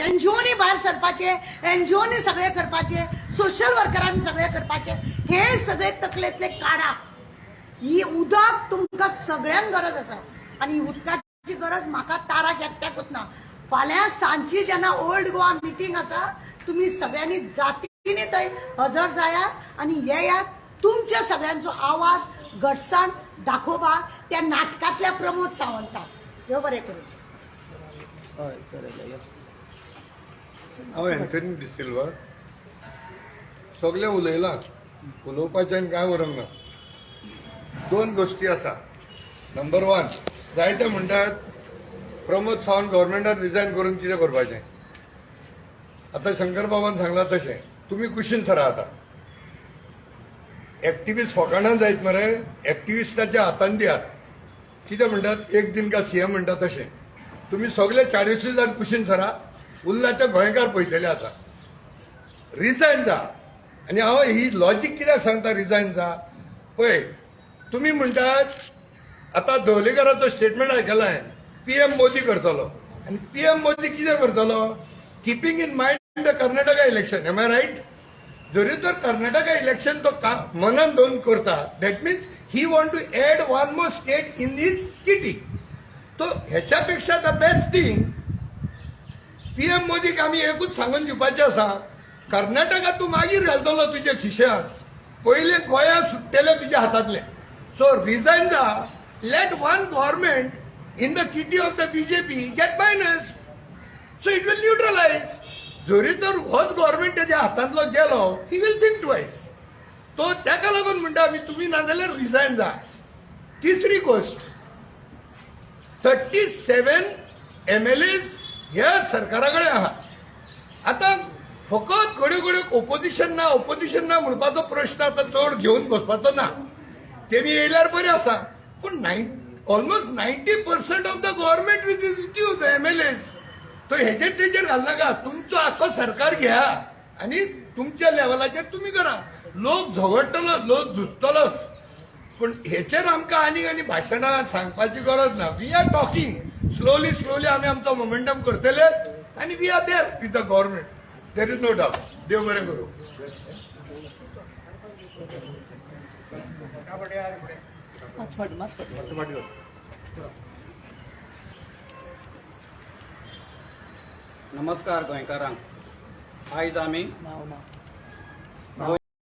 एनजीओनी भायर सरपाचें, एनजीओनी सगळें करपाचें, सोशल वर्करांनी सगळें करपाचें, हें सगळें तकलेंतलें काडा. ही उदक तुमकां सगळ्यांक गरज आसा आनी उदकाची गरज म्हाका ताराक एकट्याकूच ना. फाल्यां सांजची जेन्ना ओल्ड गोवा मिटींग आसा, तुमी सगळ्यांनी जातीने थंय हजर जायात आनी येयात, तुमच्या सगळ्यांचो आवाज घटसाण दाखोवपाक त्या नाटकांतल्या प्रमोद सावंताक. देव बरें करूं. हय सर, यो. हांव एन्थनी डिसिल्वा. सगळें उलयलां, उलोवपाचें कांय उरूंक ना. दोन गोश्टी आसा. नंबर वन, जायते म्हणटात प्रमोद सावंत गव्हर्मेंटान रिजायन करून कितें करपाचें. आतां शंकर बाबान सांगलां तशें तुमी कुशीन सरा. आतां एक्टिविस्ट फकाणां जायत मरे, एक्टिविस्टाच्या हातान दियात. कितें म्हणटात, एक दिन का सीएम म्हणटा तशें तुमी सगळे 40 जाण कुशीन सरा, उरला ते गोंयकार पळयतले. आतां रिजायन जा. आनी हांव ही लॉजीक कित्याक सांगता रिजायन जा, पळय तुमी म्हणटात आतां दवलेकराचो स्टेटमेंट आयकला हांवें, पीएम मोदी करतलो. आनी पीएम मोदी कितें करतलो? Keeping in mind the Karnataka election, am I right? जरी तर कर्नाटका इलेक्शन तो मनान दवरून करता, that means he want to add one more state in his kitty. तो ह्याच्या पेक्षा the best thing, PM मोदीक आमी एकूच सांगून दिवपाचें आसा, कर्नाटका तूं मागीर घालतलो तुज्या खिशात, पयले गोंयांत सुट्टले तुज्या हातांतले. सो रिजायन जा, let one government in the kitty of the BJP get minus, so it will neutralise. जरी तर होच गव्हर्मेंट तेज्या हातांतलो गेलो, he will think twice. तो ताका लागून म्हणटा आमी, तुमी नाजाल्यार रिजायन जा. तिसरी गोश्ट, 37 एमएलएज ह्या सरकारा कडेन आहा. आतां फकत घडये घडये ओपोजिशन ना, ओपोजिशन ना म्हणपाचो प्रश्न आतां चड घेवन बसपाचो ना. तेमी येयल्यार बरें आसा, पूण almost 90% of the government with you, the MLAs. तो हेजेर तेजेर घालनाका. तुमचो आख्खो सरकार घ्या आनी तुमच्या लेवलाचेर तुमी करा. लोक झगडटलो, लोक झुजतलोच, पूण हेचेर आमकां आनी आनी भाशणां सांगपाची गरज ना. We are talking slowly slowly, आमी आमचो मोमेंटम करतले आनी we are there with the government, there is no doubt. देव बरें करूं. मातसो फाटी, मातसो फाटी. नमस्कार गोंयकारांक. आयज आमी नाव नाव.